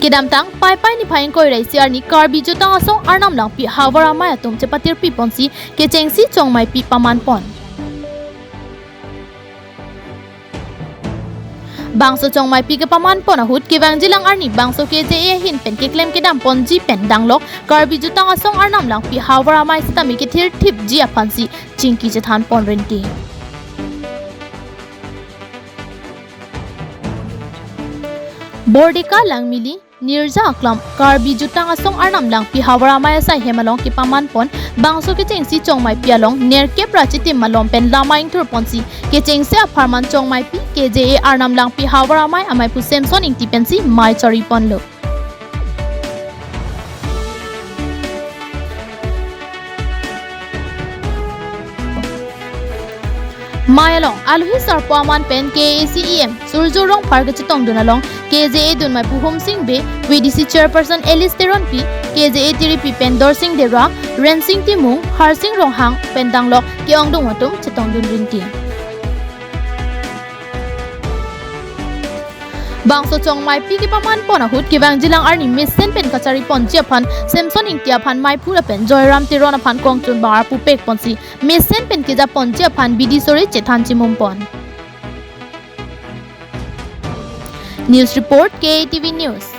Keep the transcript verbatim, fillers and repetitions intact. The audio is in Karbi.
Kedamtang Paipai niphai ingkoi ra isi arni Karbi Jutang Asong Arnam Langpi Havar Amei atum chepatirpi ponsi kechengsi chongmaipi paman pon. Bangso chongmaipi kepaman pon ahut kevangjilang arni bangso K J A ahin pen keklem kedam ponji pen danglok Karbi Jutang Asong Arnam Langpi Havar Amei sitame kethirthipji aphansi chingki chethan pon rinti. Bordeka Langmili Nirja Aklam Karbi Jutang Asong Arnam Langpi Havar Amei asai hem along kepaman pon bangso kechengsi chongmaipi along nerkep ra chitim malom pen lama ingthur ponsi kechengsi apharman chongmaipi K J A Arnam Langpi Havar Amei ameiphu Samson Ingti pensi mei chari ponlo. Mei along aluhi sarpo aman pen K A A C E M Surjo Rongphar kachetongdun along K J A dunmaipu Homsing Bey, V D C Chairperson Alice Teronpi, K J A tiripi pen Dorsing Dera, Rensing Timung, Harsing Ronghang pen danglok ke-ongdung atum chetongdun rinti. Bangso chongmaipi kepaman pon ahut kevangjilang arni mesen pen kachari ponji aphan Samson Ingti aphan meiphu lapen Joyram Teron aphan kongchun bang arpu pek ponsi mesen pen keja ponji aphan bidi sore chethan chimum pon. News report, K A T V News.